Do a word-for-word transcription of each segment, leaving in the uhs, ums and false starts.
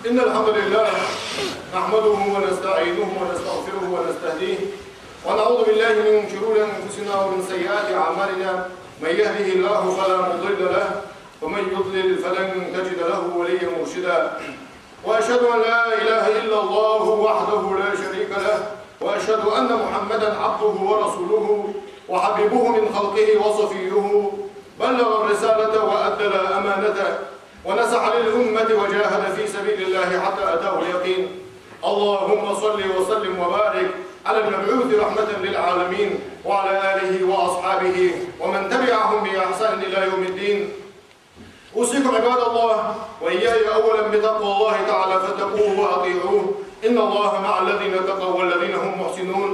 إن الحمد لله نحمده ونستعينه ونستغفره ونستهديه، ونعوذ بالله من شرور أنفسنا ومن سيئات أعمالنا. من يهده الله فلا مضل له، ومن يضلل فلن تجد له وليا مرشدا. وأشهد أن لا إله إلا الله وحده لا شريك له، وأشهد أن محمدا عبده ورسوله وحبيبه من خلقه وصفيه، بلغ الرسالة وأدى الأمانة ونصح للأمة وجاهد في سبيل الله حتى أتاه اليقين. اللهم صل وسلم وبارك على المبعوث رحمة للعالمين وعلى آله وأصحابه ومن تبعهم بإحسان إلى يوم الدين. أوصيكم عباد الله وإياي أولا بتقوى الله تعالى فاتقوه وأطيعوه. إن الله مع الذين اتقوا والذين هم محسنون.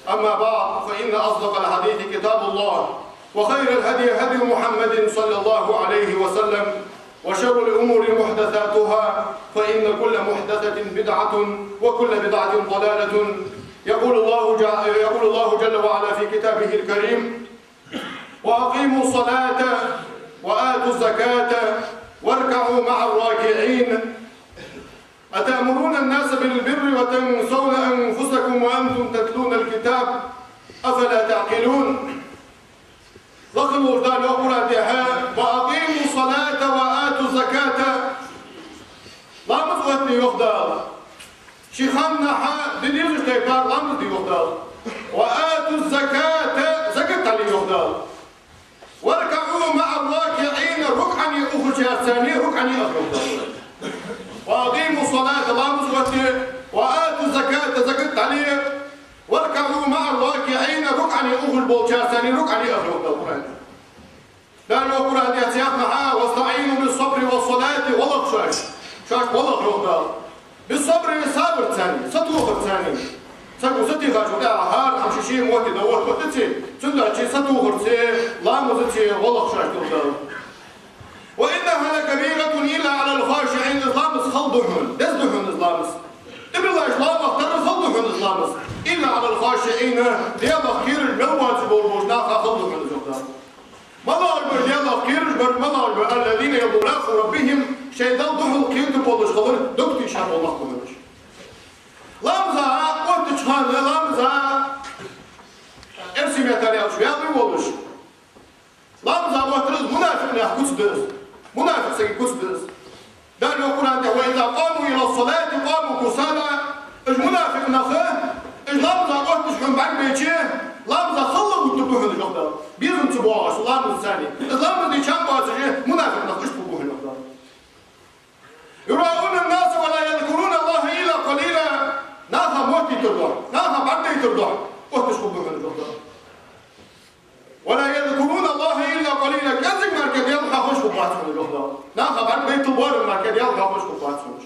أما بعد، فإن أصدق الحديث كتاب الله، وخير الهدي هدي محمد صلى الله عليه وسلم، وشر الأمور محدثاتها، فإن كل محدثة بدعة، وكل بدعة ضلالة. يقول الله جا-، يقول الله جل وعلا في كتابه الكريم: وأقيموا الصلاة وآتوا الزكاة واركعوا مع الراكعين. أتأمرون الناس بالبر وتنسون أنفسكم وأنتم تتلون الكتاب أفلا تعقلون. Лакха волча Дала йоах Къуръан тӀа: وأقيموا الصلاة وآتوا الزكاة. Ламаз оттаде йоах Дала. Ший ханнахьа де дезача тайпара ламаз де йоах Дала. وآتوا الزكاة, закат дӀале йоах Дала. واركعوا مع الراكعين, рукуӀе ухачарца цхьана рукуӀе аха йоах Дала. وأقيموا الصلاة, ламаз оттаде, وآتوا الزكاة, закат дӀале, واركعوا مع الراكعين, рукуӀе ухаш болчарца цхьана рукуӀе аха йоах Дала Къуръан тӀа. Дала йоах Къуръан тӀа цхьаннахьа: واستعينوا بالصبر والصلاة, валахь шоаш, шоаш валахь йоах Дала. بالصبر, сабарца цхьана, сатохарца цхьана. Саго сатийхачул тӀехьагӀа хӀара хӀама ший-ший мотт дан оттадац, цудухьа сатохарца, ламазаца валахь шоаш йоах Дала. وإنها لكبيرة إلا على الخاشعين, из ламаз хала да хьона, деза да хьона из ламаз. Ибралаш ламах тара хала да хьона из ламаз. إلا على الخاشعين, Даьлах кхераш мел боацаш болча наха хала да хьона из йоах Дала. МалагӀаш ба Даьлах кхераш бар, малагӀаш ба: الذين يخافون ربهم, шоай Далла духьал кхетам болаш хилар, дог тийша бола нах ба уж. Ламаза оттача хана, ламаза эрсий меттала аьлча ваьле волаш, ламаза оттар из мунафикъ наьха куц да из. Мунафикъ сага куц да из. Дала йоах Къуръан тӀа: وإذا قاموا إلى الصلاة قاموا كسالى. Уж мунафикъ нах, уж ламаза отташ хьона бӀаргабайча, ламаза хала гӀоргда хьона йоах Дала. Безам ца боагӀаш, ламазаца цхьана. Из ламаз де чам боацаш, мунафикъ нах иштта ба хьона йоах Дала. يراءون الناس ولا يذكرون الله إلا قليلا. Наха моттийтар духьа, наха бӀаргадайтар духьа отташ хургба хьона йоах Дала. ولا يذكرون الله إلا قليلا. КӀезига мара кхы Даьла хьоахавеш хургбац хьона йоах Дала. Наха бӀаргадайтал боарам мара кхы Даьла хьоахавеш хургбац хьона.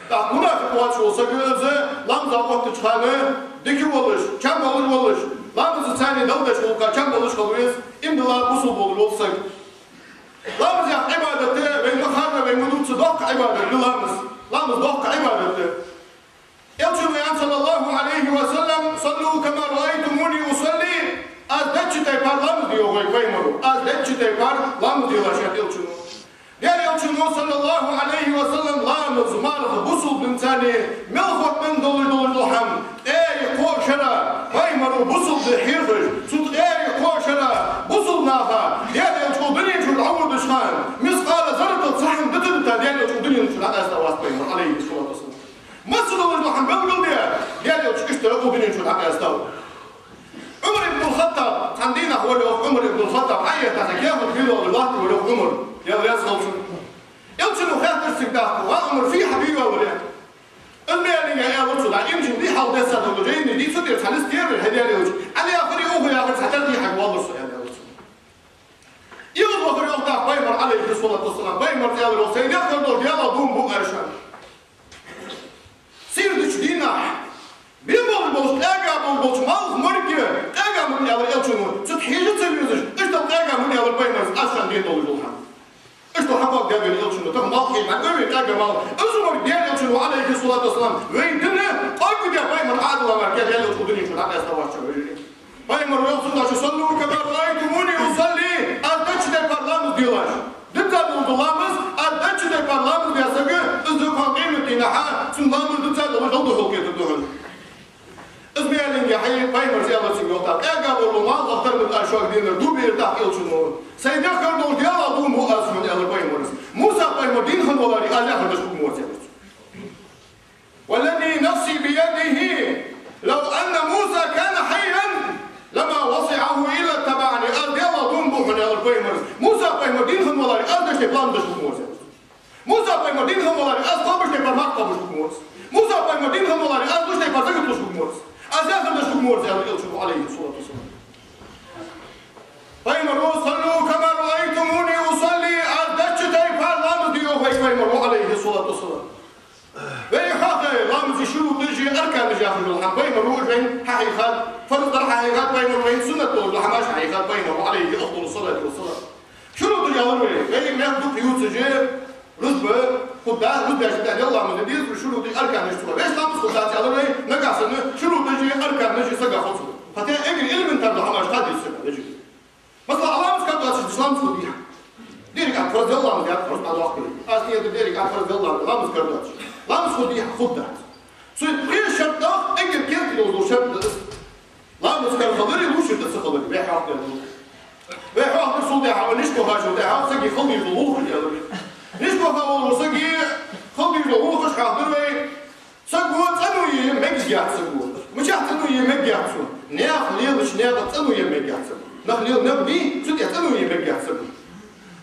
ТӀаккха мунафикъ воацаш вола саг из, ламаза оттача хана дика волаш, чам болаш волаш, ламазаца цхьана Далла деш гӀулакха чам болаш хила веза, иман дилла бусалба волаш вола саг. Ламаз яха Ӏибадат да, вай ма харра, вай ма дувца, доккха Ӏибадат да ламаз. Ламаз доккха Ӏибадат да. Элчано аьннад, صلى الله عليه وسلم: صلوا كما رأيتموني أصلي. Аз деча тайпара ламаз де йоах вайга пайхамаро. Аз деча тайпара ламаз делаш, аьннад Элчано. Даьла Элчано, صلى الله عليه وسلم, ламаз, марха, бусалба динца цхьана мел хӀоттаденна долаш дола хӀама ткъаь кхо шера пайхамаро бусалба ди хьехаш, цу ткъаь кхо шера бусалба наха Даьла Элча укх дунен чура дӀаводача хана, мискъала зарратал цхьа хӀама дита, Даьла Элча укх дунен чура дӀакъаьста вац пайхамар, عليه الصلاة والسلام. Масса долаш дола хӀама белгалдаь, Даьла Элча иштта укх дунен чура дӀакъаьстав. Ӏумар ибн аль-ХаттӀаб, цхьан дийнахьа вар йоах Ӏумар ибн аль-ХаттӀаб, хьаэттача каьхат хилла вар, латтар вар йоах Ӏумар, Даьла раьза хилва цунна. Элчано хаьттар цига тӀаккха: «Ва Ӏумар, фу хьа бе валаре?» Из ма аьллинге, аьлар цо, дӀа имчун дий хьалха дессад долу жайни дий, цу тӀера цхьа лист тера, хье Даьла Элча. Ӏа яхари, уха яхари цхьатарра дий хьа валлар со, аьлар цо. Из вахар йоах тӀаккха пайхамар, عليه الصلاة والسلام. Пайхамар аьлар йоах: «Сайн дехкар долу Даьлах дув буъ шоана. Сийрдачу дийнахьа бен болуш болчу, къега болуш болчу малх морге къега мукъа», аьлар Элчано. Цу тӀа хьежа ца везаш, иштта къега мукъа аьлар пайхамар, аз шоана ден долуш долу хӀама. Иштта хьакъ даьлла Элчано, тахана малх хьежа, хьан вай къега малх. Из морг Даьла Элчано, عليه الصلاة والسلام, вай дина къонгу де пайхамар Ӏадала мара, Даьла Элча дунен чу дӀакъаьста вац вай. Пайхамар йоах цунна: «صلوا كما رأيتموني أصلي», аз дечу тайпара ламаз делаш. Дитта долу ламаз, аз дечу тайпара ламаз деш саг, из дукха къемат Хьа, цун ламаз дувца долаш хьал духьал кхетар да хьона. Из мел аьлча, хьай пайхамара зиярат цунга йохтал. Къаьга болу малх лахтар мут аш шуга денар ду бер тӀаккха Элчано. Сай дехар долаш Даьла дув бу аз хьона, аьлар пайхамара. Муса пайхамар дийна хинна валаре, аз яхар деш хургвац, аьлар цо. والذي نفسي بيده لو أن موسى كان حيا لما وسعه إلا اتبعني. Аз Даьла дув бу хьона, аьлар пайхамара. Муса пайхамар дийна хинна валаре, аз деш тайпара ламаз деш хургвац, аьлар цо. Муса пайхамар дийна хинна валаре, аз кхобаш тайпара марха кхобаш хургвац. Муса пайхамар дийна хинна валаре, аз луш тайпара закат луш хургвац. Аз яхар деш хургвац, аьлар Элчано, عليه الصلاة والسلام. Пайхамара: صلوا كما رأيتموني أصلي, аз деча тайпара ламаз де, йоах вайга пайхамара, عليه الصلاة والسلام. Вай хьоахаве ламаза шурутӀаши арканаши яхаш дола хӀама, пайхамара уж вайна хьахьийхад, фарз дар хьахьийхад пайхамара, вайна суннат долаш дола хӀамаш хьахьийхад пайхамара, عليه أفضل الصلاة والسلام. ШурутӀаш аьлар вай, вай мехка дукха ювцаш, рузба хургдац, рузба даьчул тӀехьа Даьла ламаз де деза, шурутӀи арканаш цо. Вешта ламаз хургдац аьлар вай, нагахьа санна шурутӀаши арканаши сага хоза. ХьатӀа эггара элементар дола хӀамаш хьадийцар вай. Масала, ламаз кара доацаш ламаз хургдий хьа? Деррига а фарз Даьла ламаз яц, фарз дӀадоаккхале. Аз тӀера деррига а фарз Даьла ламаз, ламаз кара доацаш. Ламаз хургдий хьа? Хургдац. Цу пхе шартах эггара керттера йола шарт да из. Ламаз кара хилари, лувш йола ца хилари, вай хьоахадаьр да. Вай хьоахадаьр цул тӀехьа, нишка вахачул тӀехьа сага хила дезаш дола гӀулакхаш аьлар. Нишка ваха волча сага хила дезаш дола гӀулакхаш хьоахадаьр вай. Саго цӀено е мегаш яц саго. Мичахьа цӀено е мегаш яц цо? Наьха лелача наькъа цӀено е мегаш яц саго. Нах лела никъ бий, цу тӀа цӀено е мегаш яц саго.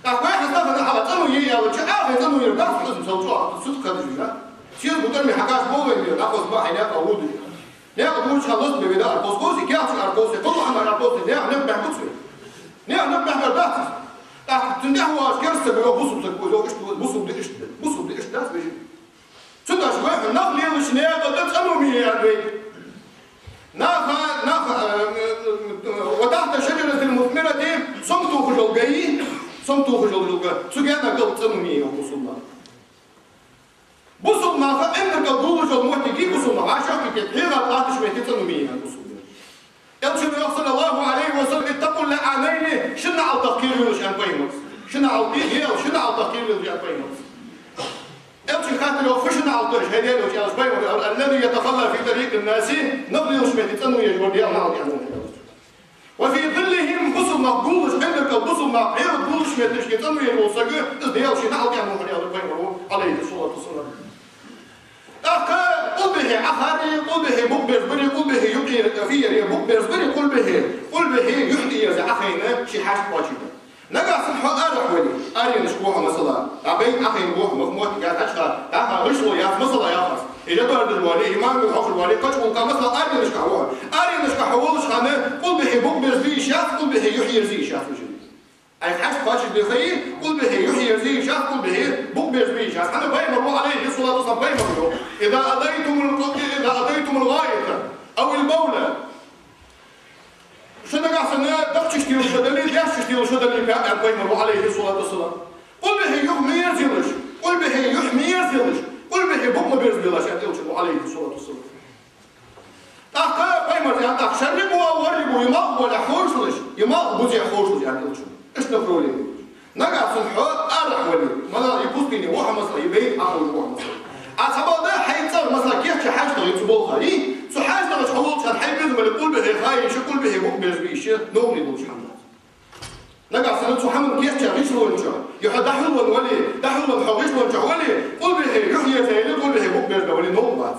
ТӀаккха вай хьастагӀа хьа цӀено е аьлча, Ӏа хьай цӀено яр дац, хьо из мисал чӀоагӀа, цу тӀа кхадаш вина. Сез бутӀарме хьакхаш болаш вай, нах хоза бахьа наькъа вода. Наькъа буча хьа ласт бе веда аркхоскоси, кехча аркхоси, кхалла хьама аркхоси, наьха никъ бехкуц вай. Наьха никъ бехкар дац. ТӀаккха цун тӀехьа ваш керста саго, бусулба саго, иштта, бусулба иштта, бусулба иштта дац вежарий. Цудухьа вай хьона нах лелача наькъа тӀа цӀено ма е аьннад вайга. Наха, наха, э, э, э, وتحت الشجرة المثمرة, сом тохаш йола га, сом тохаш йола га, цу гаьна кӀал цӀено ма е, йоах бусулба наха. Бусулба наха Ӏиндар кӀал дуллаш йола моттиг я бусулба наха, вӀашагӀкхийтта хьегӀа латташ метте цӀено ма е, йоах бусулба наха. Элчано йоах, صلى الله عليه وسلم: اتقوا اللعانين, ши наӀалтах кхеравелаш, аьннад пайхамара. Ши наӀалт, е, ши наӀалтах кхеравелаш, аьннад пайхамара. Элчанга хаьттар, йоах: фу ши наӀалт да уж, хӀай Даьла Элча? Аьлча пайхамара аьлар: الذي يتخلى في طريق الناس, нах лелача метте цӀено еш вар Даьла наӀалт, аьннад. وفي ظلهم, бусулба нах гуллаш, Ӏиндар кӀал бусулба нах Ӏера гуллаш метте цӀено еш вола саг, из Даьла ший наӀалт, аьннад, аьлар пайхамара, عليه الصلاة والسلام. ТӀаккха къулбехье Ӏохаре, къулбехье букъ берзабаре, къулбехье юкъе фиере, букъ берзабаре, къулбехье, къулбехье юхь тӀаерзае Ӏохайна ший хьашт кхоачашде. Нагахьа санна хьо арахьа вале, аренашка ва хьо, масала, дӀа бейна Ӏохайна ва хьо, мохк-, моттиг яц хьа чухьа, дӀахо гӀишло яц, масала яхаш. Е жадор деш вале, е мангал хьокхаш вале, кхыча гӀулакха, масала, аренашка ва хьо. Аренашка хьо волча хана къулбехье букъ берзабе йиш яц, къулбехье юхь ерзе йиш яц вежарий. Ӏайха хьашт кхоачашде хьай, къулбехье юхь ерзе йиш яц, къулбехье букъ берзабе йиш яц. ХӀана? Пайхамара, عليه الصلاة والسلام, пайхамара йоах: إذا أتيتم الق-, إذا أتيتم الغائط أو البول. Шо нагахьа санна дахчаш тела шо дале, даьшкаш тела шо дале, аьннад пайхамара, عليه الصلاة والسلام. Къулбехье юхь ма ерзалаш, къулбехье юхь ма ерзалаш, къулбехье букъ ма берзабелаш, аьннад Элчано, عليه الصلاة والسلام. ТӀаккха пайхамара аьннад: شرقوا أو غربوا, е малх болехь ховшалаш, е малх бузехь ховшалаш, аьннад Элчано. Иштта направлени. Нагахьа санна хьо арахьа вале, масала, е пустыне ва хьо, масала, е бейна Ӏоховша ва хьо, масала. А цхьабакъда хьай цӀагӀа, масала, кийчъяь хьаштагӀа я цу балхара, цу хьаштагӀа чу хьо волча хана хьай безам бале къулбехье ха е йиш я, къулбехье букъ берзабе йиш я, новкъарло долаш хӀама дац. Нагахьа санна цу хӀаман кийчъяь гӀишлон чу, е хьо дӀахьулвенна вале, дӀахьулвенна хьо гӀишлон чу вале, къулбехье юхь ерзаяле, къулбехье букъ берзабе вале, новкъа бац.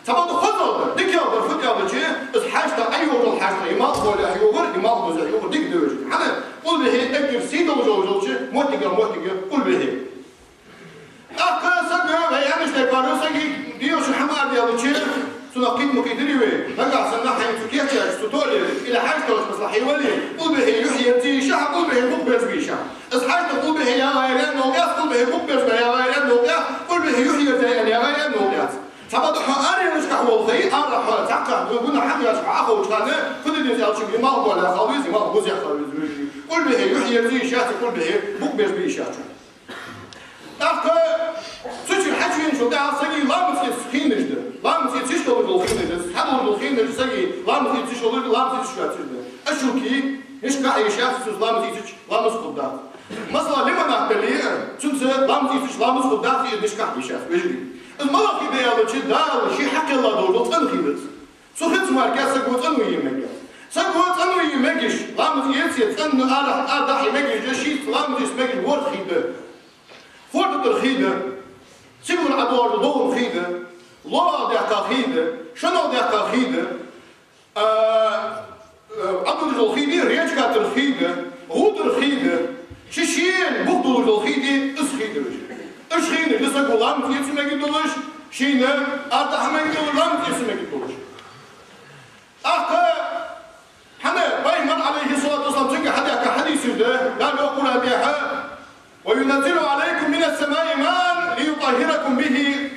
Цхьабакъда хозагӀа дар, дикагӀа дар фуд аьлча, из хьаштагӀа ӀойогӀал хьаштагӀа, е малх болехь йогӀар, е малх бузехь йогӀар дика да вежарий. ХӀана? Къулбехье эггара сий долаш йолча моттигех моттиг я къулбехье. ТӀаккха саг, вай аьннача тайпара, сага дезаш хӀама арадаьлча, цунах кхийтта ма кхийтарий вай, нагахьа санна хьайна цу кийчъяьча, цу тоале, или хьаштагӀа чу, масала, хьо вале, къулбехье юхь ерзе йиш я хьа, къулбехье букъ берзабе йиш я хьа. Из хьаштагӀа къулбехье ягӀа яр аьнна новкъа яц, къулбехье букъ берзабе ягӀа яр аьнна новкъа яц, къулбехье юхь ерзае аьнна ягӀа яр аьнна новкъа яц. Цхьабакъда хьо аренашка волхе, арахьа, цхьаккха гунахь хьадаьча хьо Ӏоховча хана, фу де деза аьлча, е малх болехь хила веза, е малх бузехь хила веза вежарий. Къулбехье юхь ерзе йиш яц, къулбехье букъ берзабе йиш яц. ТӀаккха цу чура хьачувеначул тӀехьагӀа сага ламаз эца хиннаш да. Ламаз эца йиш йолаш дола хиннаш да. Цхьа долаш дола хиннаш да сага ламаз эца йиш йолаш да, ламаз эца йиш йоацаш да. Аш шуки, нишкахь йиш яц, цунца ламаз эцача ламаз хургдац. Масала, лиманат дале, цунца ламаз эцача ламаз хургдац, из нишкахь йиш яц, вежарий. Из малагӀа хий да аьлча, Дала ший хьакхелла долаш дола цӀена хий да из. Цу хица мара саго цӀенве мегаш. Саго цӀенве мегаш, ламаз эце, цӀена арахьа, ара дахьа мегаш да, шийца ламаз эца мегаш ворхӀ хий да. Форда тӀара хий да. Сигалара ӀодоагӀаш дола довза хий да. ЛоӀамагӀа даьккха хий да. ШоанагӀа даьккха хий да. А, а, Ӏодуллаш дола хий да, речка тӀара хий да, гӀув тӀара хий да, ший-шийна бух дуллаш дола хий да, из хий да вежарий. Уж хий да саго ламаз эца мегаш долаш, шийна ара дахьа мегаш долаш, ламаз эца мегаш долаш. ТӀаккха хӀана Пайхамара, Ӏалайхи ссалату вассалам, цунга хьадаьхка хьадисаш да, Дала йоах Къуръан тӀа: «وينزل عليكم من السماء ماء ليطهركم به».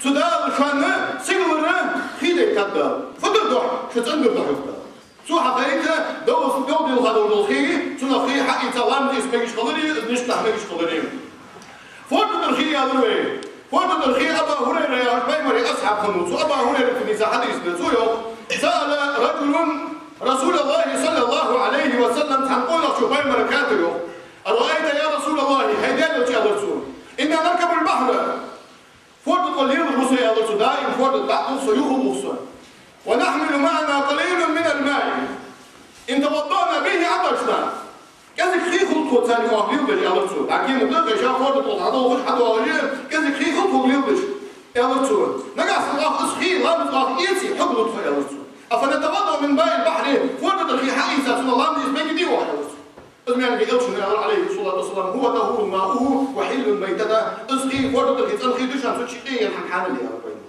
Цу Дала шоана сигалара хий дайтад Дала. Фу дар духьа? Шо цӀендар духьа, йоах Дала. Цо хьахайта, довза, довза дилха долаш дола хий, цунах хий хьаийца ламаз эца мегаш хилари, из ништа дахьа мегаш хилари. Форда тӀара хий аьлар вай. Форда тӀара хий Абу ХӀурайра яхаш Пайхамара асхьаб хиннав. Цу Абу ХӀурайрас дийца хьадис да. Цо йоах: «سأل رجل رسول الله صلى الله عليه وسلم», цхьан къонахчо Пайхамарага хаьттар, йоах: «أرأيت يا رسول الله», хӀай Даьла элча, аьлар цо, «إنا نركب البحر», форда тӀа лелаш ва со, аьлар цо, даим форда тӀа дӀадувх со, юха а вух со. «ونحمل معنا قليلا من الماء، إن توضأنا به عطشنا». КӀезига хий хул тхога царна оаха леладеш, аьлар цо. ДӀа кема тӀа кхайша, форда тӀа хьадоагӀаш, хьадоагӀаш, кӀезига хий хул тхога леладеш, аьлар цо. Нагахьа санна оаха из хий, ламаз оаха эце, хьогалу тхо, аьлар цо. «أفنتوضأ من ماء البحر», форда тӀара хий хьаийца, цунах ламаз эца мегаш дий оаха, аьлар цо. Из маьнга элчано аьлар, Ӏалайхи ссалату вассалам: «هو طهور ماؤه وحل ميتته». Из хий, форда тӀара хий, цӀена хий да шоана, цу чу къе яр хӀама хьанал я, аьлар Пайхамара.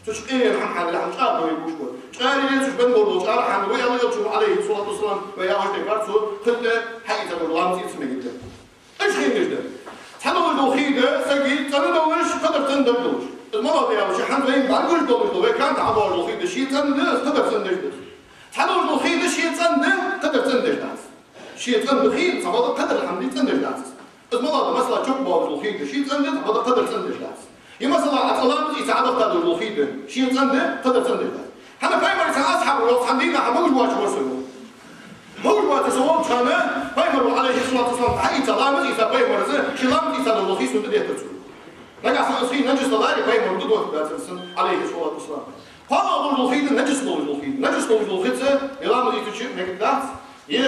Цу чу къе яр хӀама хьанал я, хӀама чӀара бовлаш бушко. ЧӀара яр, цу чу бенна болаш бола чӀара хьанал я, аьлар элчано, Ӏалайхи ссалату вассалам, вай яхача тайпара цо хьаийца долаш ламаз эца мегаш да. Уж хинаш да. Цхьа долаш дола хий да сага цӀена долаш, кхыдар цӀендар долаш. Из малагӀа да аьлча, хӀанз вайна дӀагуш долаш дола, вай кхаьнта ӀодоагӀаш дола хий да, ше цӀена да, кхыдар цӀендеш да. Цхьа долаш дола хий да, ше цӀена да, кхыдар цӀендеш дац. Ше цӀена да хий, цхьабакъда кхыдар хӀама да, цӀендеш дац из. Из малагӀа да, масала, чопа боагӀаш дола хий да, ше цӀена да, цхьабакъда кхыдар цӀендеш дац. Е, масала, Ӏа цкъа ламаз эца Ӏодахийта долаш дола хий да, ше цӀена да, кхыдар цӀендеш дац. ХӀана Пайхамара цхьан асхьабо йоах, цхьан дийнахьа могаш воацаш вар со, йоах. Могаш воацаш со волча хана Пайхамара, Ӏалайхи ссалату вассалам, хьаийца, ламаз эца Пайхамара, ше ламаз эца долаш дола хий сона тӀадеттар цо. Нагахьа санна из хий наджас даларе, Пайхамара тӀадоттаргдацар из, Ӏалайхи ссалату вассалам. КхоалагӀа долаш дола хий да наджас долаш дола хий. Наджас долаш дола хица е ламаз эцача мегаш дац, е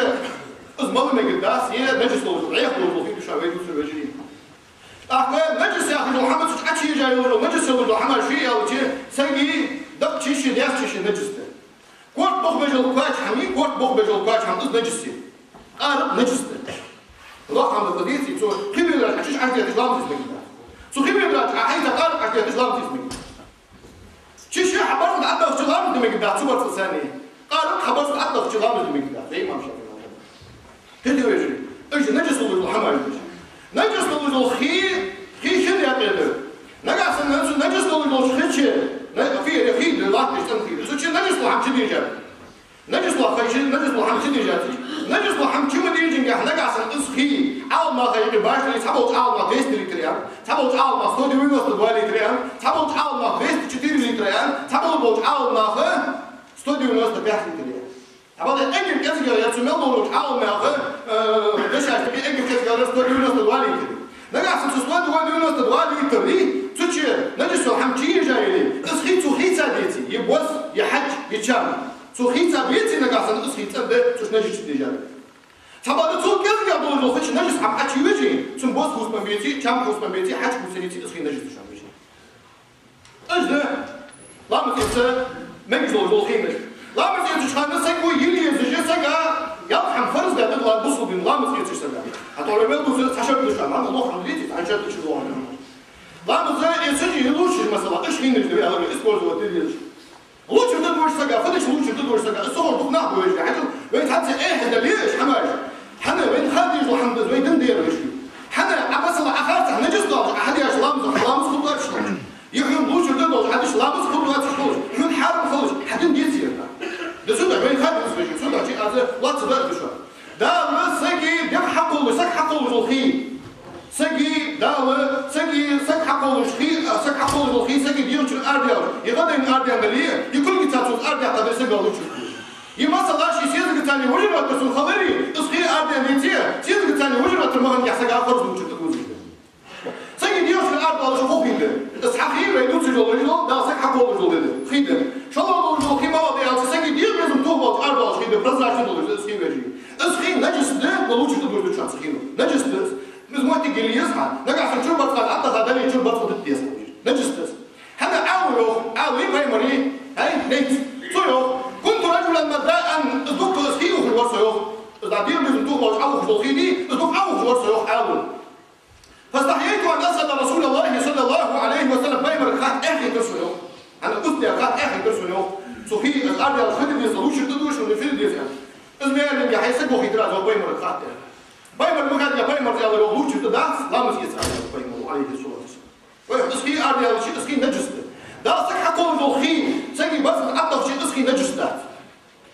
из мала мегаш дац, е наджас долаш дола, Ӏеха долаш дола хий да шоана, вай дувцар, вежарий. ТӀаккха наджас яхаш дола хӀама, цу чу Ӏочуежа йолаш йола, наджас йолаш йола хӀама ши я аьлча, сага дакъа чу йиш я, даьца чу йиш я наджас да. Корта бух беш йола кхоача хӀама, корта бух беш йола кхоача хӀама, из наджас я. Къаракъ наджас да. Лоха хӀама да, кхы деций, цу хи бедара чу Ӏочудетташ ламаз эца мегаш дац. Цу хи бедара чу Ӏохьайца къаракъ Ӏочудетташ ламаз эца мегаш дац. Чу ше хьа барзкъа дӀадахача ламаз де мегаш дац, цу барзкъа санна. Къаракъ хьа барзкъа дӀадахача ламаз де мегаш дац. Эй, имам Шафии. ХӀаьта вежарий, уж наджас долаш дола хӀамаш да уж. Наджас долаш дола хий, хий шин даькъе да. Нагахьа санна цу наджас долаш долча хи чу, на-, фи-, хий да, латташ цӀена хий да. Цу чу наджас дола хӀама чудежа. Наджас дола хий чу, наджас дола хӀама чудежа цу чу. Наджас дола хӀама чу ма дежингехь, нагахьа санна из хий Ӏаламнаха юкъе башха дале, цхьаболча Ӏаламнаха двести литр я, цхьаболча Ӏаламнаха сто девяносто два литр я, цхьаболча Ӏаламнаха двести четыре литр я, цхьаболча Ӏаламнаха сто девяносто пять литр я. Цхьабакъда эггара кӀезигагӀа я цу мел долча Ӏаламнаха, э, дешаш тӀа эггара кӀезигагӀа я сто девяносто два литр. Нагахьа санна цу сто девяносто два литр, цу чу наджас йола хӀама чуежа яле, из хий цу хица деце, е бос, е хьаж, е чам. Цу хица беце, нагахьа санна из хий цӀена да, цу чу наджас чудежа. Цхьабакъда цул кӀезигагӀа долаш дола хи чу наджас хӀама Ӏочуежача, цун бос хӀусамбеце, чам хӀусамбеце, хьаж хӀусамбеце, из хий наджас да шоана, вежарий. Уж да ламаз эца мегаш долаш дола хинаш. Ламаз эцача хана саго йила езаш я, сага ялх хӀама фарз даьд Дала бусалба дина ламаз эцача сага. ХӀаьта вай мел дувцар цхьа шарт да шоана, амма лоха хӀама деций, цхьан шарта чу доагӀа. Ламаз эцаш я лувчаш, масала, уж хинаш да вай аьлар, использовать де дезаш. Лувчар да вай сага, фу дича лувчар да вай сага, из ца ховш дукха нах ба вежарий. Хьажал, вай цхьацца эхь дале уж хӀамаш. ХӀана, вайна ха дезаш дола хӀама да из, вай дин дера, вежарий. ХӀана, Ӏа, масала, Ӏа харцахьа наджас доалаш, Ӏа хьадеш ламазах, ламаз хургвац шоана. Е хьона лувчар да долаш, Ӏа деш ламаз хургвац хулаш, хьона хьарам хулаш, хьа дин деций ер? Да цудухьа вайна ха дезаш, вежарий, цудухьа чи аз лоацца да из шоана. Дала сага дегӀ хьакхоллаш, саг хьакхоллаш дола хий. Сага Дала, сага, саг хьакхоллаш хий, саг хьакхоллаш дола хий, сага дегӀа чура арадаьлча, е гӀадайна арадаьнна дале, е кулгаца цо арадаьккха дале, сага лувчар хулаш. Е, масала, ший сезагаца вижар ватар цун хиларе, из хий арадаьнна деце, сезагаца вижар ватар ма хиннадий сага фарз лувчар тӀадувзаш да. Сага дегӀа чура арадоалаш хий да. Из хьа хий вай дувцаш долаш дола, Дала саг хьакхоллаш дола да. Хий да. ШоллагӀа долаш дола хий малагӀа да аьлча, сага дегӀа безам тохабаьлча арадоалаш хий да, прозрачный долаш да из хий, вежарий. Из хий наджас да, но лувчар тӀадожадац цу хинах. Наджас да из. Из моттиг йила еза хьа. Нагахьа санна чура барзкъа Ӏодаха дале, чура барзкъа дита деза хьона. Наджас да из. ХӀана Ӏаьлас йоах, Ӏаьлас вай пайхамара, хӀай, нейц, цо йоах: «كنت رجلا مذاء», из дукха из хий ухаш вар со, йоах. Из дӀа дегӀа безам тохабаьлча Ӏоухаш дола хий дий, из дукха Ӏоухаш вар со, йоах Ӏаьлас. «فاستحييت أن أسأل رسول الله صلى الله عليه وسلم», пайхамарга хатта эхь хетар сона, йоах. ХӀана, устья хатта эхь хетар сона, йоах. Цу хий, из арадоалаш хи да деза, лувчар тӀадожаш, фу да деза. Из мел линга хьай саг вохийтар аз, йоах, пайхамарга хатта. Пайхамарга ма хаьдда, пайхамара аьлар, йоах, лувчар тӀадац, ламаз эца, аьлар пайхамара, عليه الصلاة والسلام. Вай, из хий арадоалаш, из хий наджас да. Дала сага хьакхоллаш дола хий, сага барзкъа Ӏодахача, из хий наджас дац.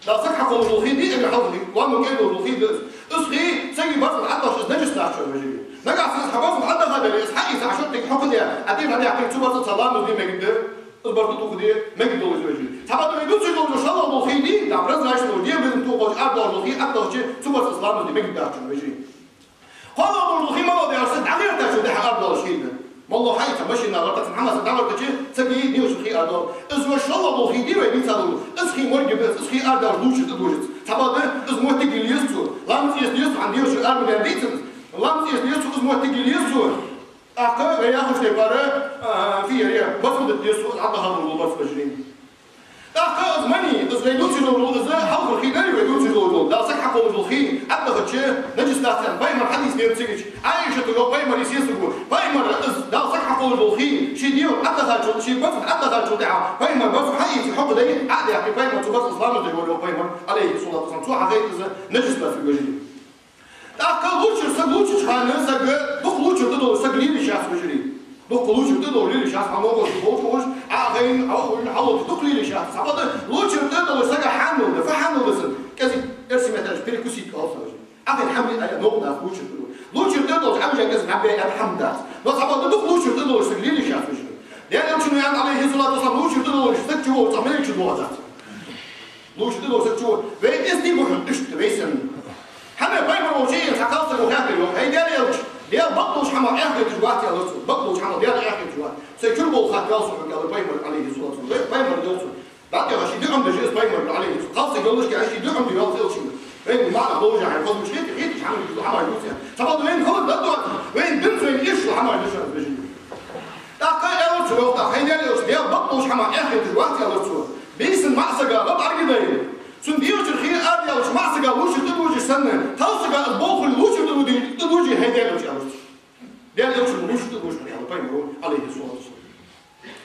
Дала сага хьакхоллаш дола хий дий, эггара хьалха хий, лоам кӀел долаш дола хий да из. Из хий сага барзкъа Ӏодахача, из наджас дац, вежарий. Нагахьа санна из хьа барзкъа Ӏодаха дале, из хьаийца, хьа шорттига хьокхадаь, Ӏа дегӀ дӀадаьккхе, цу барзкъаца ламаз де мегаргда, из барзкъа дукха де мегаргдолаш, вежарий. Цхьабакъда вай дувцаш долаш дола шоллагӀа дола хий дий, дӀа прозрачный долаш, дегӀа безам тохабаьлча арадоалаш дола хий Ӏодахача, цу барзкъаца ламаз де мегаргдац, вежарий. КхоалагӀа долаш дола хий малагӀа да аьлча, саг дӀагӀертачул тӀехьагӀа арадоалаш хий да. МоллагӀа хьаийца, машина гӀертача, хӀама саг дӀагӀертача, сага дегӀа чура хий арадоал. Из вай шоллагӀа дола хий дий, вай дийца дола, из хий морг да, из хий арадоалаш лувчар тӀадожац. Цхьабакъда из моттиг йила еза цо. Ламаз эца деза цо, хӀана, дегӀа чура ара ма даьннадий цунна. Ламаз эца деза цо, из моттиг йила еза цо. ТӀаккха вай яхача тайпара, а, фу яр, барзкъа дита деза цо, из Ӏодаха дола барзкъа, вежарий. ТӀаккха из мани, из вай дувцаш дола, из хьалхара хий дале, вай дувцаш дола, Дала сага хьакхоллаш дола хий Ӏодахача, наджас дац аьнна, пайхамара хьадис да цига. Ӏайшата йоах, пайхамара сесаг ва. Пайхамара из Дала сага хьакхоллаш дола хий ший дегӀа Ӏодахачул, ший барзкъа Ӏодахачул тӀехьагӀа, пайхамара барзкъа хьаийца, хьокхадаь, Ӏодаьккхе, пайхамар цу барзкъаца ламаз деш вар, йоах пайхамара, عليه الصلاة والسلام. Цо хьахайт из наджас дац, вежарий. ТӀаккха лувчар, саг лувчача хана, саг, дукха лувчар тӀадолаш саг лелаеш яц, вежарий. Дукха лувчар тӀадолаш лелаеш яц, хьа могаш болча, Ӏа а хайна, Ӏа а уйла хьалотташ, дукха лелаеш яц. Цхьабакъда лувчар тӀадолаш сага хьанал да, фу хьанал да цун? КӀезига, эрсий меттала аьлча, перекусить оал цох, вежарий. Ӏа хайна хӀама а новкъа дац лувчар тӀадолаш. Лувчар тӀадолаш Ӏа вижа кӀезига хьабе аьнна хӀама дац. Но цхьабакъда дукха лувчар тӀадолаш саг лелаеш яц, вежарий. Даьла Элчано аьннад, عليه الصلاة والسلام, лувчар тӀадолаш саг чу воаллаш, цхьа малейк чу воагӀац. Лувчар тӀадолаш саг чу воаллаш. Вай эздий ба хьона иштта, вай санна. ХӀана, пайхамар волча, цхьа кхалсаго хаьттар, йоах: «ХӀай Даьла Элча, Даьла бакъдолча хӀамах эхь хеташ вац, аьлар цо, бакъдолча хӀамах Даьла эхь хеташ вац. Сай чура болх хатта ваьв со хьога», аьлар пайхамарга, عليه الصلاة والسلام. Вай пайхамарга йоах цо. ДӀатӀехьа ший дуӀа ма деш из пайхамарга, عليه الصلاة والسلام. Кхалсаг йоллашка ший дуӀа ма ду, йоах, Элчано. Вайна маӀан болаш хьай хозмаш хетий, хеташ хӀама дувц, хӀама дувц. Цхьабакъда вайна хала да доацаш, вайна динца вайна эшаш хӀама дувц, вежарий. ТӀаккха аьлар цо, йоах, тӀаккха: «ХӀай Даьла Элча, Даьла бакъдолча хӀамах эхь хеташ вац, аьлар цо. Бийсанна маӀа сага гӀа бӀаргадайра, цун дегӀа чура хий арадаьлча, маӀа сага лувчар тӀадожаш санна, кхалсага из болх хуле лувчар тӀадожий, хӀай Даьла Элча», аьлар цо. Даьла Элчано лувчар тӀадожаш хьона, аьлар пайхамара, عليه الصلاة والسلام.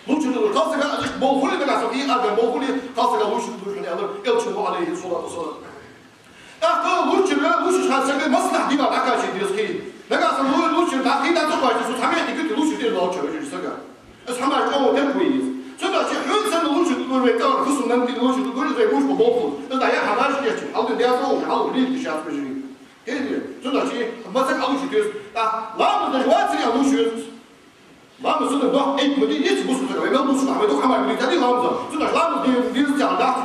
Лувчар тӀадожаш, кхалсага из иштта болх хуле, нагахьа санна хий арадаьнна болх хуле, кхалсага лувчар тӀадожаш хьона, аьлар Элчано, عليه الصلاة والسلام. ТӀаккха лувчар, лувчача хана сага массанахьа дегӀа дӀакхачийта деза хий. Нагахьа санна лу-, лувчар дӀа хий дӀа ца кхоаче, цу цхьа метте кхы лувчар тӀадоагӀача, вежарий, сага. Из хӀамаш чӀоагӀа теркам ба из. Цудухьа хӀанз санна лувчар тӀадожаш вай цӀагӀара фусам нанна тӀа лувчар тӀадожаш, вай гуш ба болх хул. Из дӀа яа хӀамаш кеча, хьал дин деза оха, хьал лийта деза вежарий. Кхетий вай? Цудухьа хӀама саг Ӏалувча деза. ТӀаккха ламаз деш вацаре а лувча веза. Ламаз суннат доккха айп ма дий, низ бусалба сага, вай мел бусалба, вай дукха хӀама дийцад ламаза. Цудухьа ламаз де-, деза цхьа дац.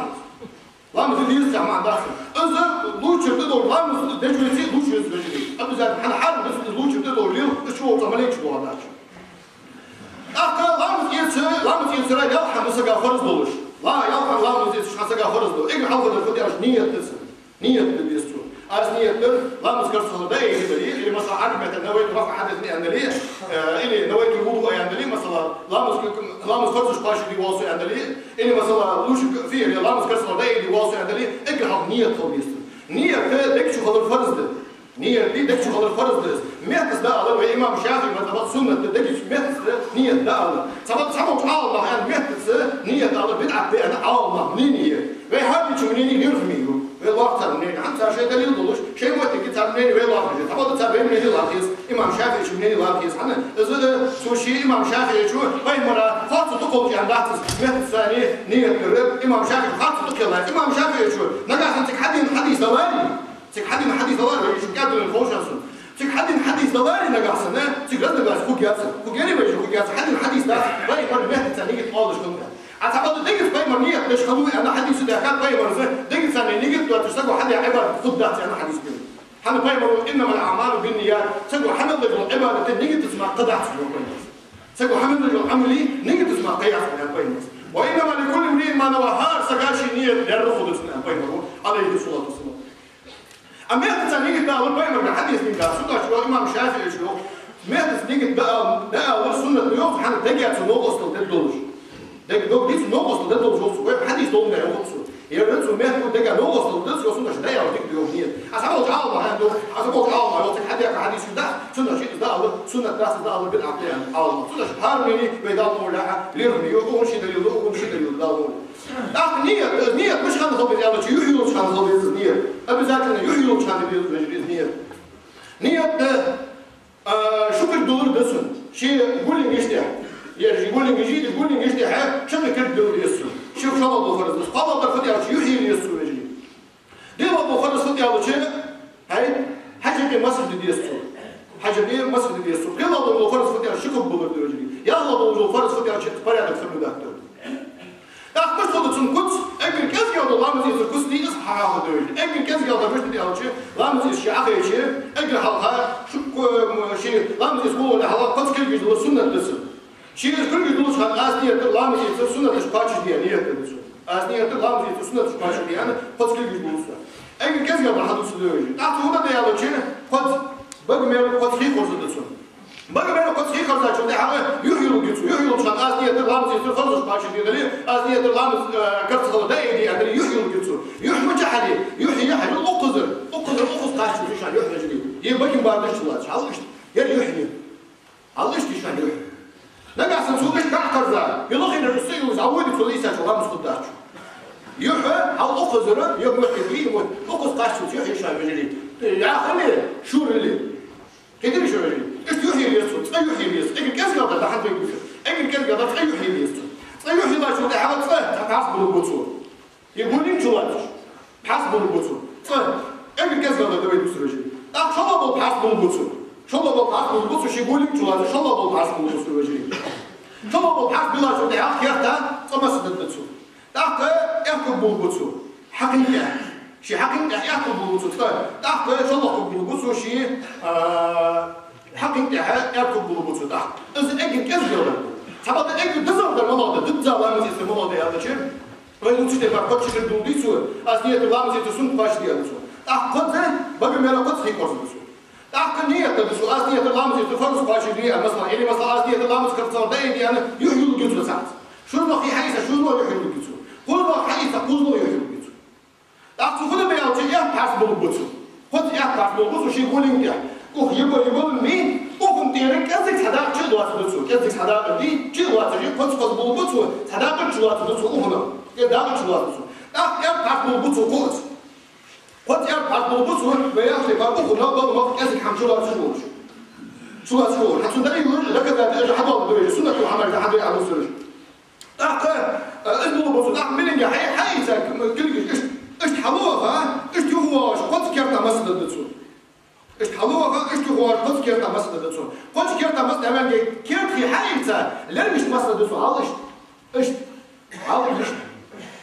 Ламаз де деза цхьа маӀан дац. Из лувчар тӀадолаш ламаз деш веце, лувча веза, вежарий. Обязательно, хӀана, хьарам да из лувчар тӀадолаш лел, из чу воаллаш малейк чу воагӀа дац. ТӀаккха ламаз эца, ламаз эцар ялх хӀама сага фарз долаш. Ла-, ялх хӀама ламаз эцаш хьа сага фарз да. Эггара хьалха дар фу да аьлча, ният да цун. Ният дар деза цун. Аз ният дир, ламаз карцахьа дале а дале, или, масала, Ӏарбий меттала نويت رفع حدث аьнна дале, э, или نويت الوضوء аьнна дале, масала, ламаз, ламаз фарзаш кхоачашде воал со аьнна дале, или, масала, лувчар, фу яр, ламаз карцахьа дале а дале воал со аьнна дале, эггара хьалха ният хила деза цун. Ният дег чу хилар фарз да. Ният дег чу хилар фарз да из. Меттаца да алар вай имам ШафиӀий мазхӀабах суннат да, дег чу меттаца ният да алар. Цхьабакъда цхьаболча Ӏаламнаха аьннад, меттаца ният алар бидӀат да аьнна Ӏаламнаха мнение. Вай хӀаране чу мнение лерхӀаме я. Вай лоархӀ цар мнение. ХӀана, цар шоай далил долаш, шоай моттиге цар мнение вай лоархӀаш я. Цхьабакъда цар вай мнение лоархӀ еза, имам ШафиӀий мнение лоархӀ еза. ХӀана, из, э, цу ший имам ШафиӀийчо пайхамара харцо тӀакхоллаш аьнна дац из, меттаца ният дир, имам ШафиӀийчо харцо тӀакхеллай. Имам ШафиӀийчо нагахьа санна цига хьадена хьадис даларе, цига хьадена хьадис даларе, вай шун кӀаьдвенна ховш сона. Цига хьадена хьадис даларе нагахьа санна, цига разногласи хургьяц. Хургьярий вай шун, хургьяц. Хьадена хьадис дац, пайхамара меттаца ният оалаш хилар. А цхьабакъда дегаза пайхамара ният деш хилва аьнна хьадис даьхкад пайхамара, дегаца ният доацаш саго хьадаь Ӏибадат хургдац аьнна хьадис да. ХӀана, пайхамара: «إنما الأعمال بالنيات», саго хьадеш дола Ӏибадат ниятаца мара кхы дац аьннад пайхамара. Саго хьамеллача Ӏамала нигат дац ма кхайкхац, аьннад пайхамара. وإنما لكل امرئ ما نوى, хӀара сага ший нигат лерхӀа хургда цунна, аьннад пайхамара, Ӏалайхи ссалату вассалам. Амма мехкаца нигат да аьнна пайхамара хьадис даьд, цудухьа йоах имам ШафиӀийс, йоах, мехкаца нигат да аьнна, да аьнна суннат да йоах, хӀана, дега цу новкъостал дергдолаш. Дега, дега цу новкъостал дергдолаш йоах цо, вай хьадис долаш да йоах цо. Ер цу мехка дега новкъостал дергда цо, цудухьа да аьнна дика да йоах нигат. Аз хьаболча Ӏалама хьаьнду, аз хьаболча Ӏалама йоах, цхьа хьадис да, цунна шиъ да аьнна, суннат дац из да аьнна, бидӀат да аьнна Ӏалама. Цудухьа хӀара мнени вай Далла мовлахьа лерхӀаме я, укхун ший далил да, укхун ший далил да Далла мовлахьа. ТӀаккха нигат, из нигат мишта хинна хила беза аьлча, юхь йолча хана хила беза из нигат. Обязательно юхь йолча хана хила беза, вежарий, из нигат. Нигат да, а, шу кулг дуллар да цун. Ший гуллинг иштта. Ер ший гуллинг ижи, из гуллинг иштта, ший кулг дуллар да цун. Ший шоллагӀа дола фарз да. КхоалагӀдар фуд аьлча, юхь е еза цо, вежарий. ДиълагӀа дола фарз фуд аьлча, хӀай, хьажа юкъе масхь де деза цо. Хьажа юкъе масхь де деза цо. ПхелагӀа дола фарз фуд аьлча, ши кулг буллар да, вежарий. ЯлхлагӀа дола фарз фуд аьлча, порядок соблюдать де. ТӀаккха мишта хургда цун куц, эггара кӀезигагӀа дола ламаз эцара куц дий из, хьахьокхаргда, вежарий. Эггара кӀезигагӀа дола мишта да аьлча, ламаз эца ше Ӏохайча, эггара хьалха, шу, ку-, м, ше ламаз эца волавалале хьалха кхозза кулгаш дуллар суннат да цун. Ше кулгаш дуллача хана аз нигат дир ламаз эцар суннаташ кхоачашде аьнна нигат дир цо. Аз нигат дир ламаз эцар суннаташ кхоачашде аьнна, кхозза кулгаш дуллаш да. Эггара кӀезигагӀа хьадувцаргда, вежарий. ТӀаккха цо фу де аьлча, кхозза бага мел кхозза хий хорзаргда цун. Бага мел кхозза хий хорзачул тӀехьагӀа юхь йилга я цо. Юхь йолча хана аз нигат дир ламаз эцар фарзаш кхоачашде дале, аз нигат дир ламаз, э, карцахьа дале, даь де аьнна дале, юхь йилга я цо. Юхь мичахьа я? Юхь я хьажал укхазара. Укхазара укхаза кхаччалца шоана юхь, вежарий. Е бакин бардаш чулоацаш. Хьал иштта. Ер юхь я. Хьал иштта шоана юхь. Нагахьа санна цо иштта дӀакхарза, е лохе нераш са юллаш, а вайда цо лийсача ламаз хургдац. Юхь, хьал укхазара, е мохк бий, мо, укхаза кхаччалца юхь я шоана, вежарий. Яхали, шурали. Кхетарий шо, вежарий? Иштта юхь е еза цо, цкъа юхь е еза. Эггара кӀезигагӀа дар да хьанз вай дувцар. Эггара кӀезигагӀа дар цкъа юхь е еза цо. Цкъа юхь йиллачул тӀехьагӀа цкъа пхьарс булларгба цо. Е гуллинг чулоацаш. Пхьарс булларгба цо. Цкъа. Эггара кӀезигагӀа дар да вай дувцар, вежарий. ТӀаккха шоллагӀа бола пхьарс булларгба цо. ШоллагӀа бола пхьарс булларгба цо, ший гуллинг чулоацаш, шоллагӀа бола пхьарс булларгба цо, вежарий. ШоллагӀа бола пхьарс биллачул тӀехьагӀа керта цкъа масхь дергда цо. ТӀаккха аьрда кулг булларгба цо. Хьакъин тӀа. Ший хьакъин тӀа аьрда кулг булларгба цо цкъа. ТӀаккха шоллагӀа кулг булларгба цо ший, а, хьакъин тӀа аьрда кулг булларгба цо тӀаккха. Из эггара кӀезигагӀа дар да. Цхьабакъда эггара дезагӀа дар малагӀа да, деза ламаз эцар малагӀа да аьлча, вай дувцача тайпара кхозза ши кулг дулларгда цо, аз нигат дир ламаз эцар суннат кхоачашде аьнна цо. ТӀаккха кхозза, бага мел кхозза хий хорзаргда цо. ТӀаккха нигат дергда цо, аз нигат дир ламаз эцар фарз кхоачашде аьнна, масала, или, масала, аз нигат дир ламаз карцахьа дале, даь де аьнна, юхь йилга я цо цхьацца. ШозлагӀа хий хьаийца, шозлагӀа юхь йилга я цо. КхозлагӀа хьаийца, кхозлагӀа юхь йилга я цо. ТӀаккха цо фу де аьлча, аьрда пхьарс булларгба цо. Кхозза аьрда пхьарс булларгба цо ший гуллинг тӀа. Укх е ба-, е болга мий, укхунна тӀера кӀеззига цхьа дакъа чу а лоацаргда цо, кӀеззига цхьа дакъа дий, чу а лоацаш, кхозза-кхозза булларгба цо, цхьа дакъа чу лоацаргда цо укхунна. Кхы дакъа чу лоацаргда цо. ТӀаккха аьрда пхьарс булларгба цо кхозза. Кхозза аьрда пхьарс булларгба цо, вай яхача тайпара укхунна, бала мах кӀеззига хӀама чулоацаш волаш. Чулоацаш волаш. Хьа цун далил доказательство хьадоаладу, суннат Мухьаммада хьадоаладу цо. ТӀаккха, э, из булларгба цо, тӀаккха миленга хьай-, хьаийца, кулгаш, иштта, иштта хьалваха, иштта юхавоагӀаш, кхозза керта масхь дергда цо. Иштта хьалваха, иштта юхавоагӀаш, кхозза керта масхь дергда цо. Кхозза керта масхь дӀаваьннега, керта хий хьаийца, лергашта масхь дергда цо, хьал иштта. Иштта. Хьал иштта.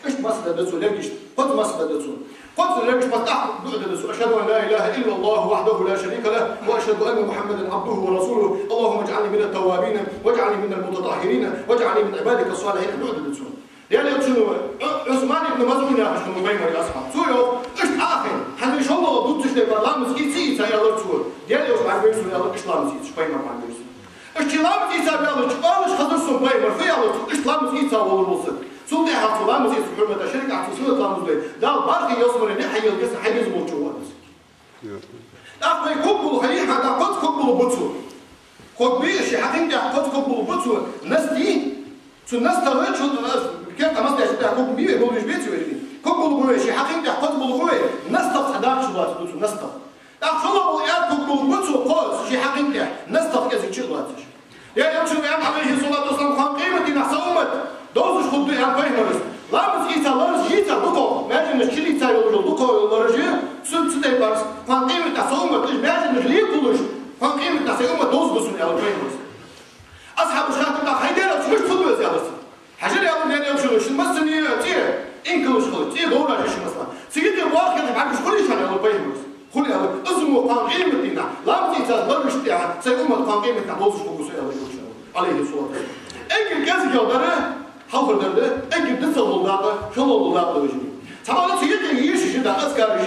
Иштта масхь дергда цо, лергашта. Кхозза масхь дергда цо. Кхозза лергашта масхь, тӀаккха дуӀа дергда цо: أشهد أن لا إله إلا الله وحده لا شريك له، وأشهد أن محمدا عبده ورسوله، اللهم اجعلني من التوابين، واجعلني من المتطهرين، واجعلني من عبادك الصالحين. ДуӀа дергда цо. Даьла Элчано, Ӏу-, Ӏусман ибн МазӀун яхаш хиннав пайхамара асхьаб. Цо йоах, иштта Ӏохайна, хӀанз шоллагӀа дувцача тайпара ламаз эца, эца аьлар цо. Даьла Элча бӀаргавайра сона, аьлар, иштта ламаз эцаш, пайхамар бӀаргавайра сона. Иштта ламаз эца аьлча, оалаш хазар сона пайхамара, фу аьлар цо, иштта ламаз эца волаш вола саг. Цул тӀехьагӀа цо ламаз эцар хьурмата шеригӀатаца суннат ламаз да. Дала бархӀе ялсмален хьайийлла гӀерта хьайбеза болча вола из. ТӀаккха вай кулг булларгба, хьа, тӀаккха кхозза кулг булларгба цо. Кулг бий, ший хьакъин тӀа кхозза кулг булларгба цо. Нас дий? Цу настагӀа чу, керта масхь даьчул тӀехьагӀа кулг бий вай, булларгбий вай? Кулг булларгба вай, ший хьакъин тӀа кхозза булларгба вай. НастагӀа цхьа дакъа чулоацаргда цо, настагӀа. ТӀаккха шоллагӀа бола аьрда кулг булларгба цо кхозза, ший хьакъин тӀа, настагӀа кӀезига чу а лоацаш. Даьла Элчано аьннад, Ӏалайхи ссалату вассалам, кхоана къематдийнахьа са уммат довзаш хургда, аьннад пайхамара. Ламаз эца лараш йийца дукхагӀа, маьженаш чулийца йолаш дола дукхагӀа лараш, цу, цу тайпара, кхоана къематдийнахьа са уммат, уж маьженаш ле а хулаш, кхоана къематдийнахьа са уммат довзаргда сона, аьннад пайхамара. Асхьабаша хаьттар: хӀай Даьла Элча, мишта хургда из, аьлар цар. Хьажал, аьлар Даьла Элчано, шун массане а цӀе инкалаш хилча, цӀе говраш я шун, масала. Цигара тӀа боккха хилча бӀаргаш хулий шоана, аьлар пайхамара. Хул, аьлар. Из мо кхоана къематдийнахьа ламаз эца ларашта тӀа са уммат кхоана къематдийнахьа довзаш хургва со, аьлар Элчано, Ӏалайхи ссалату Хьалхардар да, эггара дицдала дола дакъа, шоллагӀа дола дакъа да, вежарий. Цхьабакъда цу юкъе еш йиш я, да, азкараш,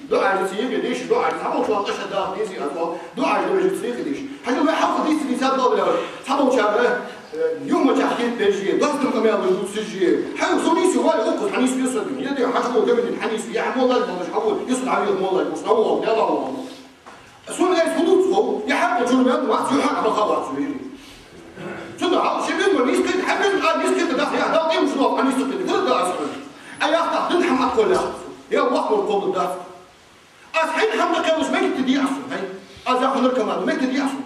дуӀаш да цу юкъе деш, дуӀаш да, цхьаболча хана къаьстта дакъа дезий аз, дуӀаш да, вежарий, цу юкъе деш. Хьажал, вай хьалха дийца дийца дала ваьлар. Цхьаболчар, э, юхьмарча хеташ, доастам къамаьлаш дувцаш, хьай, со нийсве вале, укхаза хьанийсве со, е де хьажал, гамадин хьанийсве, е хьамолаш болаш, хьавол, юсу дӀавеха молаш, ус дӀавола, дӀавола. Сона айса хӀама дувц хов, е хьакъ чура ваьнна вац, е хьакъ баха вац, вежарий. Цудухьа ши безам нийсхийта, хьа безам а нийсхийта, даха, е Дала къемат шу ваха нийсхийта, хӀана да аз хьона? Ӏа яхтах дин хӀама Ӏа кхоллаьхац. Е вахмар кхолла дац. Аз хьайна хӀама тӀакхеллача мегаш дий аз хьона, хьай? Аз яхар кхаман мегаш дий аз хьона?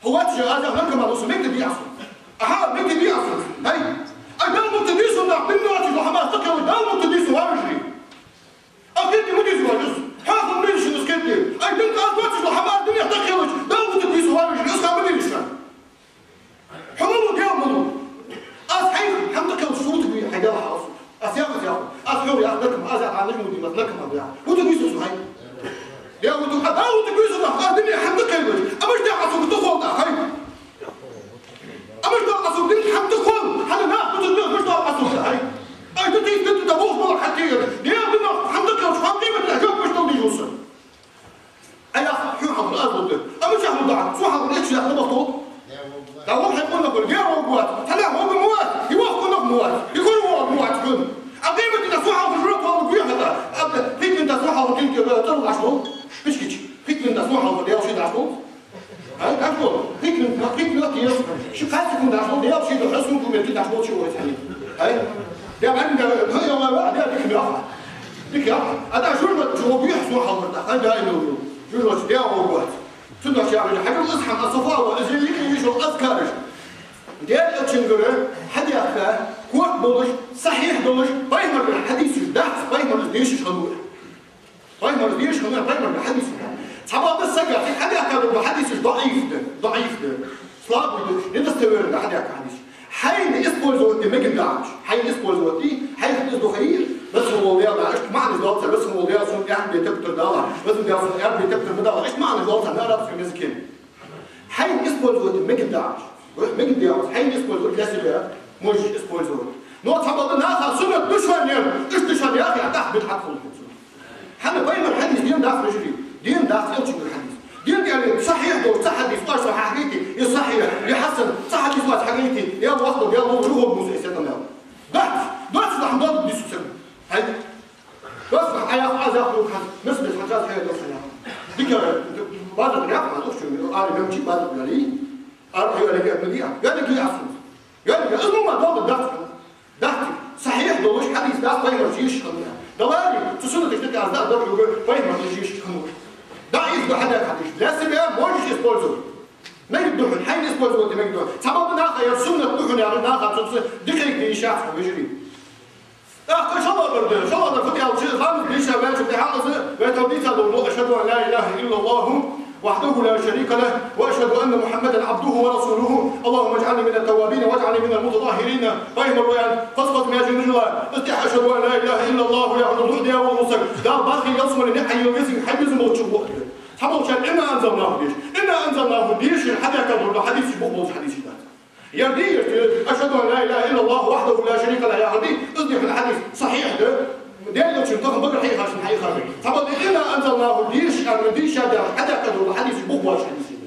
Хьо вац же, аз яхар кхаман уса мегаш дий аз хьона? Аха, мегаш дий аз хьона, хьай? Ай, Дала мукъ дий сона, нах, дин доацаш хӀама аз тӀакхеллача, Дала мукъ дий сона, вежарий. Ах, кхетий ма дезий вай из. Хьо хӀама дезаш из кхетий. Ай, дин аз доацаш хӀама аз динах тӀакхеллача, Дала мукъ дий сона, вежарий, из хӀама дезаш. Хьо ма лу, Даьла ма лу. Аз хьайна хӀама тӀакхеллача, со вутаргвий, хьай Даьла хьалсу. Аз яхац яхар. Аз хьога яхар кхаман, аз яхар Нажмудинах кхаман яхар. Вутаргвий со, хьай? Даьла вутаргвий, Дала вутаргвий со, нах, аз динах хӀама тӀакхеллача. Амма иштта аз хьога духовно, хьай? Амма иштта аз хьога динах хӀама тӀакхолл, хьона нах бутаргда, амма иштта аз хьога, хьай? Ай, тӀатийса, тӀатийса, тӀабохаш бола хьатӀера. Даьла динах хӀама тӀакхеллача, хьона къематдийнахьа жоп мишта дала деза сона? Ай, ах, хьона хьалха аз лургда. Амма чу хьалха да, цу хьалха эча яхна бахтол. Да вон хьай къонах вар, Даьла вогвац. Цхьаннахьа вогвац, и воккха къонах вац, и кура вогвац хьона. А къематдийнахьа цу хьалха жура толу гуьхьа да. А пхийтта минута цу хьалха кин кира цӀар лаш дол. Пишкич. Пхийтта минута цу хьалха Даьла ший даш дол. Ай, даш дол. Пхийтта минута, пхийтта минута еш. Ши кхаь секунд даш дол, Даьла ший даш, сун кумет даш дол, ши вай цхьани. Ай. Даьла, ай, даьла, ай, даьла, ай, даьла, дика меха. Дика, а да журнал чу гуьхьа цу хьалха да. Ай, даьла, ай, даьла. Журнал чу Даьла вогвац. Цудухьа яхар, хьажал из хӀама, аз цо фу ала, из юкъе йиш йола азкараш. Даьла Элчангара хьадаьхка, кот болаш, сахьихь долаш, пайхамарагара хьадисаш дац, пайхамара из дешаш хиннав. Пайхамара из дешаш хиннав, пайхамарагара хьадисаш дац. Цхьабакъда сага хьадаьхка дола хьадисаш даӀиф да, даӀиф да, слабый да, недостоверный да хьадаьхка хьадисаш. Хьайна использовать де мегаш да уж. Хьайна использовать де, хьайх из духари, веза хинна вола Даьла, иштта маӀанаш дола цар, веза хинна вола Даьла сона аьннад бе таппар дала, веза хинна Даьла сона аьннад бе таппар ма дала, иштта маӀанаш дола цар на арабском языке. Хьайна использовать де мегаш да уж. Хьайна использовать для себя можешь использовать. Но цхьабакъда наха суннат да шоана яр, иштта да шоана яхе, а тӀаккха бидӀат хул хьона. ХӀана, пайхамара хьадис дийна дац, вежарий? Дийна дац Элчангара хьадис. Дийна да аьле, сахьихь долаш цхьа хьадис оаш сона хьахьагайта, е сахьихь, е хьасан, цхьа хьадис оаш хьагайта, е вахтал, е лув, рухӀ муса эсетам ял. Дац, дац, хӀама дац, дису сага. Хьай? Дац, хьа яхар, аз яхар, хьа, мес, мес, хьа, аз хьай, дац, хьа яхар. Дика, базар яхар, аз ухчу, ара мемчи базар яли. Ара хьай, ара геъ, ара геъ, ара геъ, аз. Яли, аз ну ма долда дац. Дахти, сахьихь долаш хьадис дац пайхамара дешаш хиннар. Далари, цу суннаташ тӀа аз да, да, хьога пайхамара дешаш хиннар. ДаӀиф да хьадаьхка хьадис. Для себя можешь использовать. Мегаш да хьона, хьайна использовать мегаш да хьона. Цхьабакъда наха яр суннат да хьона яхар, наха цунца дикагӀа де йиш яц хьона, вежарий. ТӀаккха шоллагӀдар да, шоллагӀдар фу да аьлча, ламаз дийша ваьлча тӀехьагӀа из, вай тӀа дийца дола, أشهد أن لا إله إلا الله وحده لا شريك له، وأشهد أن محمدا عبده ورسوله، اللهم اجعلني من التوابين واجعلني من المتطهرين. Пайхамара вай аьннад, хоза-хоза маьженаш йола, из тӀехьа أشهد أن لا إله إلا الله яхар, дуӀа де вола саг, Дала бахийна ялсмале, наӀарга, везан хьай безам болча вохтар. Цхьаболчар إنا أنزلناه деш. إنا أنزلناه дешаш хьадаьхка дола хьадисаш бух болча хьадисаш дац. Яр дий, яр дий, أشهد أن لا إله إلا الله وحده لا شريك له яхар дий, из дий хьона хьадис сахьихь да, Даьла Элчано тахан багара хьийхача хьийхар. Цхьабакъда إنا أنزلناه деш, аьнна, дийша даьлча, хьадаьхка дола хьадисаш бух боацаш хьадисаш да.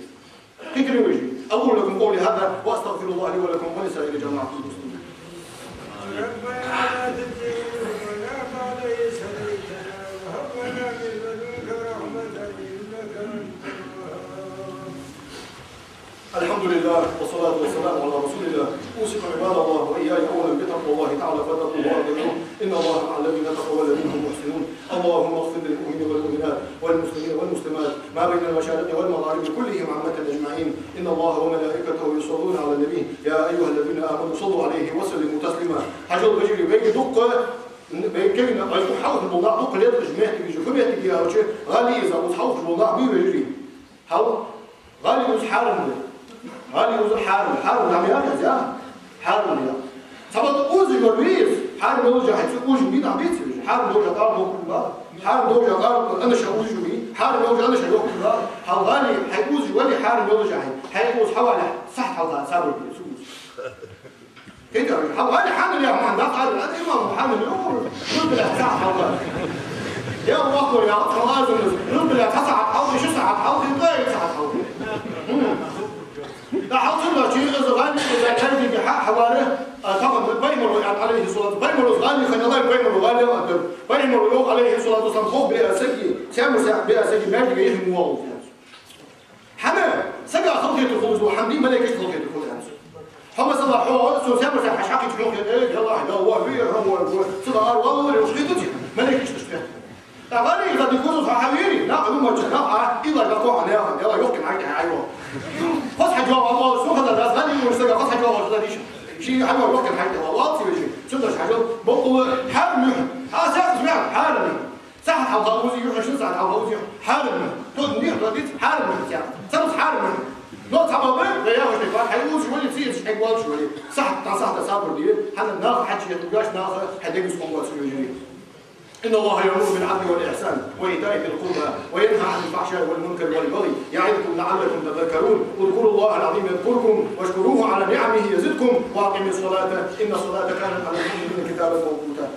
Хитре вежарий. أقول لكم قولي هذا وأستغفر الله لي ولكم ولسائر جماعة المسلمين. ربنا لا تزغ قلوبنا بعد إذ هديتنا وهب لنا من لدنك رحمة إنك أنت الوهاب. الحمد لله والصلاة والسلام على رسول الله. أوصيكم عباد الله وإياي أولا بتقوى الله تعالى فاتقوه وأطيعوه. إن الله مع الذين اتقوا والذين هم محسنون. اللهم اغفر للمؤمنين والمؤمنات والمسلمين والمسلمات ما بين المشارق والمغارب كلهم عامة أجمعين. إن الله وملائكته يصلون على النبي يا أيها الذين آمنوا صلوا عليه وسلموا تسليما. Хьажал, вежарий, вайга дукха, вай кегийна, вай хьалха бола нах дукха леткъаш моттиг я, фу моттиг я аьлча, гӀали из, укхаза хьалха бола нах бий, вежарий. Хьал, гӀали узар хьарам да. ГӀали узар хьарам да. Хьарам да ма яхий из, я? Хьарам да яхар. Цхьабакъда узаш вар вий из? Хьарам йолаш хьай, цу узаш бий нах беций вежарий? Хьарам долча къаркъа дохкаш ба. Хьарам долча къаркъа анаша узаш вий? Хьарам йолаш анаша дохкаш ба. Хьал, гӀали, хьай узаш вале, хьарам йолаш хьай. Хьай узаш хьавале, сахьат хьалха сабар де, цу узаш. Кхетий, хьал, гӀали хьанна Мухьаммад, дӀакъала, имам Мухьаммад, ну, ну, бля, цхьа хьалха. Я вахо, я хьалха, ну, бля, цхьа сахьат хьалха, ши сахьат хьалха, ткъаь итт сахьат хьалха. Хм. ТӀаккха хьалха цунна чу из гӀали, из гӀали хьа-, хьавара, а, тахан пайхамара, алейхи салату, пайхамара гӀали хиннай, пайхамара гӀали а дар. Пайхамара йоах, алейхи салату вассалам, хов беа саги, сема саьх беа саги, маьждиге ихьа ма воалл. ХӀана? Сага халахетар хул из, хӀама дий, малейкашта халахетар хул, аьннад цо. Хьо, масала, хьо, цо сема саьх хьа хьакхийча хьона хетар, э, ялахь, да, ва, ви, хьо, ва, ва, цо да ар валлар, уж хетац, малейкашта уж хет. ТӀаккха гӀали хьа дика хул из, хьо хьавийри, нах, ну, мача, нах, а, илла гакхо хьа, нах, яла, йохкин хьакъехьа, айо. Хоза хьажа вагӀа, вагӀа, сона хазар, аз гӀали хул сага, хоза хьажа вагӀа, хазар дийша. Ший хьажа йохкин хьакъехьа, вагӀа, вагӀа, ци вежарий. Цунна хьажа, боккъала, хьарам юхь. Хьа, сяхас мягӀ, хьарам юхь. Сахьат хьалха узий, хьо шин сахьат хьалха узий, хьарам. Тот не, тот из хьарам, я. Цамас хьарам. Но цхьабакъда, да я хьо ши фат, хьай уз швали, ци из хьай вал швали. Сахьат, та сахьат сабур де, хӀана нах хьачи, яш нах, хьай дегас кхонгоц вежарий. إن الله يأمر بالعدل والإحسان وإيتاء ذي القربى وينهى عن الفحشاء والمنكر والبغي يعظكم لعلكم تذكرون. اذكروا الله العظيم يذكركم واشكروه على نعمه يزدكم وأقيموا الصلاة إن الصلاة كانت على المؤمنين كتابا موقوتا.